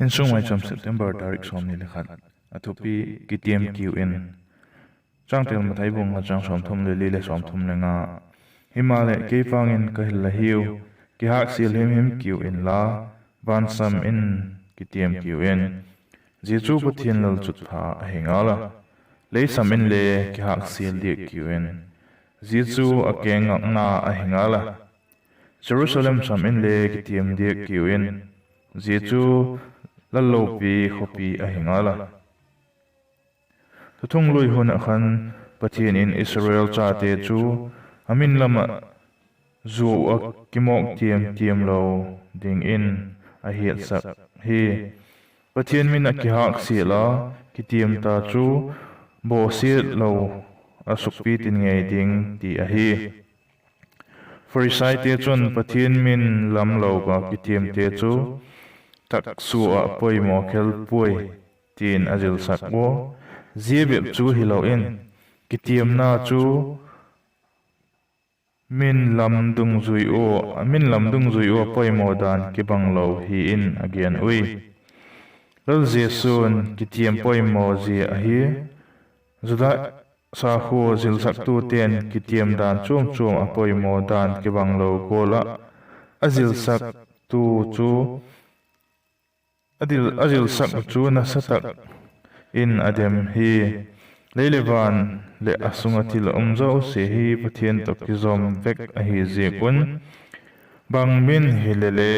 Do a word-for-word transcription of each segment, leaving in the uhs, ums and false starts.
Insung Maicham, September tarik sawmni le khat. A thupi: Kitiam kiu in. Changtel: Mathai bung nga, chang sawmthum le li le sawmthum le nga. Himaleh, kei pang in ka hil la hiu: kihâksial himhim kiu inla, vansam in kitiam kiu in; zia chu Pathian lalchutpha ahi ngal a. Leisam inle kihâksial diak kiu in; zia chu a keng ngakna ahi ngal a. Jerusalem sam inle kitiam diak kiu in; zia chu Lal lopi khawpi ahi ngal a. Thuthunglui hun ah khan Pathian in Israel chate chu a min lam ah zuau ah kimawk tiam tiam lo dingin a hiatsak hi. Pathian min ah kihâksial a kitiam ta chu bawsiat lo a sukpi tin ngei ding ti ahi. Pharisaite chun Pathian min lam lo a kitiamte chu taksua ah poimaw khel puai, ti'n a zilsak ua. Zia bep chu hilo in, kitiamna chu min lam dungzui ua, min lam dungzui ua poimaw dan kibang lo hi in a gen ui. Lal Jesu'n kitiam poimaw zia ahi. Juda sakhua zilsaktute'n kitiam dan chuam chuam a poimaw dan kibang lo gual ah, a zilsaktu chu, a dil, a zilsak chu nasa tak in a dem hi. Lei leh van leh a sung ah thil um zosia hi Pathian tawh kizawm vek ahi ziak un, bang min hile le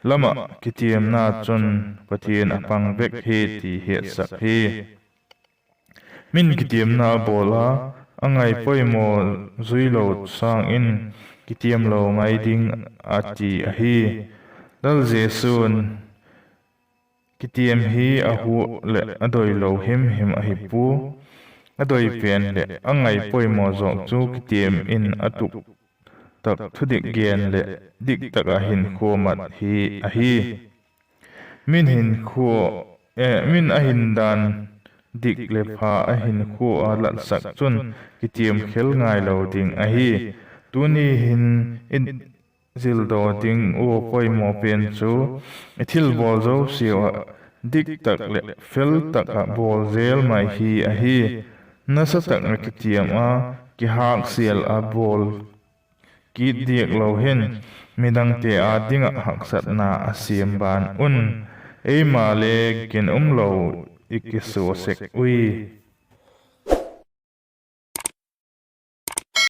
lam ah kitiamna chun Pathian a pang vek hi ti hiatsak hi. Min kitiamna bawl a, a ngai poimaw zui lo sâng in kitiam lo ngai ding a ti ahi. Lal Jesu'n kitiam hi a hua leh a doi lo him him ahi pua. A doi pen leh a ngai poimaw zawk chu kitiam in a tuk tak thudik gen leh dik tak ah hinkhua mat hi ahi. Min hinkhua, eh, min a hin dan dik leh pha a hinkhua a latsak chun kitiam khel ngai lo ding ahi. Tuni hin i zildaw ding ua poimaw pen chu i thil bawl zosiau ah dik tak leh fel tak ah bawl zel mai hi ahi. Nasa tak ah kitiam a, kihâksial a bawl kit diak lo hin midangte â ding ah haksatna a siam ban un, eima le ginum lo i kisua sek ui.